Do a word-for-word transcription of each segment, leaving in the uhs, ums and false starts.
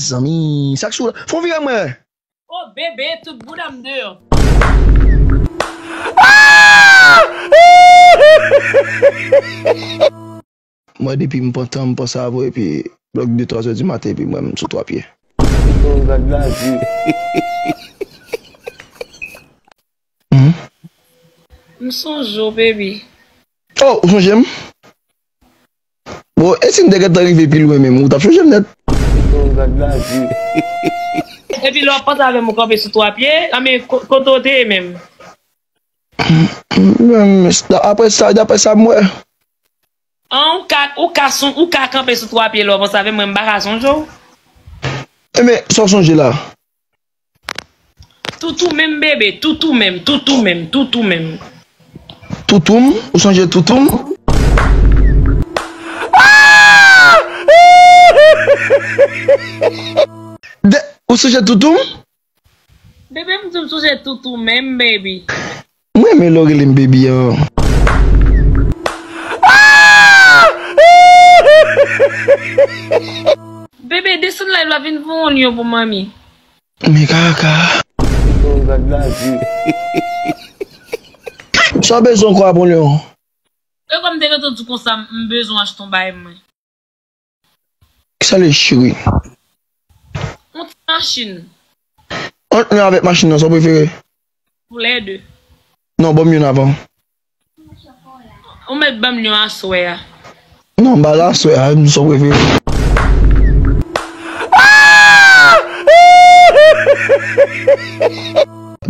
Mezanmi, sa k sou la? Fè w vire mwen. Oh bebe, tout bouda m deyò. Mwen depi m pran tan m panse avè w epi blòk de twa zè di maten epi mwen m sou twa pye. Oh, gad lavi. Hmm? M sonje w, baby. Oh, ou sonje m? Bon, e si m te gentan rive pi lwen menm, ou t ap sonje m nèt. Oh, gad lavi. Epi lè w ap panse avè m, ou kanpe sou twa pye, anben, ko-, kote w te ye menm? Menm, apre sa, daprè sa m wè. An, ou ka, ou ka son-, ou ka kanpe sou twa pye lè w panse avè m, mwen m pa ka sonje w. Enben, sa w sonje la? Toutou menm, bebe, toutou menm, toutou menm, toutou menm. Toutou m? Ou sonje toutou m? Ah! De, ou sonje toutou m? Bebe, m di w m sonje toutou menm, baby. Mwen renmen lè w rele m baby an. Bebe, desann live la, vin voye yon lyon pou manmi. Men kaka. Oh, gad lavi. Sa w bezwen ankò a bon lyon? E kòm te gentan di w konsa, m bezwen achte yon bagay mwen. Kisa l ye, cheri? Yon ti machin. Ant lyon avèk machin nan, sa w prefere? Pou lè de. Non, ban m youn avan. Ou mèt ban m lyon aswè a. Non, m pa la aswè a, m sa w prefere.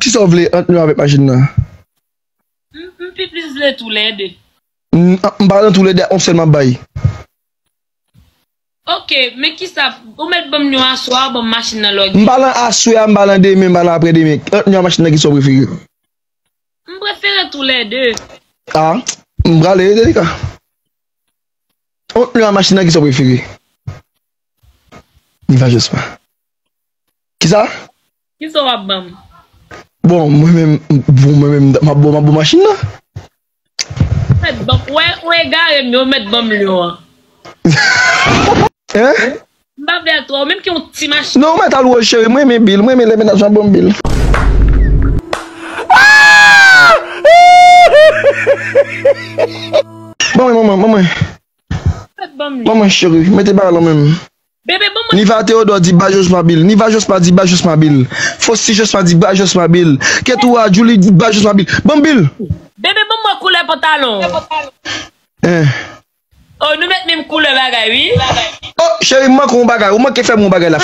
Kisa w vle ant lyon avèk machin nan? M, m pi plis vle toulède. M, m pa nan toulède, yon sèl m ap bay. Ok, men kisa, ou mèt ban m lyon aswè a, ban m machin nan lè w gen. M pa nan aswè a, m pa nan demen, m pa nan aprè demen. Ant lyon a machin nan, kisa w prefere? M prefere toulède. Ah, m prale, Delika. Ant lyon a machin nan, kisa w prefere? Niva Josma. Kisa? Kisa w ap ban m? Bon, mwen menm, bon, mwen menm, m ap bon, m ap bon machin nan. Mèt ban m, wè, ou egare m, yo mèt ban m lyon an. Hein? M pa vle al twò, menm ki yon ti machin. Non, ou mèt al wè cheri, mwen renmen bil, mwen renmen lè mennaj mwen ban m bil. Ah! Ban mwen, ban mwen, ban mwen. Mèt ban m lyon. Ban mwen cheri, mete bagay lan men m. Bebe, ban mwen. Niva Theodore di ba Josma bil. Niva Josma di ba Josma bil. Fosi Josma di ba Josma bil. Ketura Julie di ba Josma bil. Ban m bil. Bebe, ban mwen koulè pantalon. Hein. Oh, nou mèt menm koulè bagay, wi. Oh, cheri, m manke yon bagay. Ou manke fè m yon bagay la.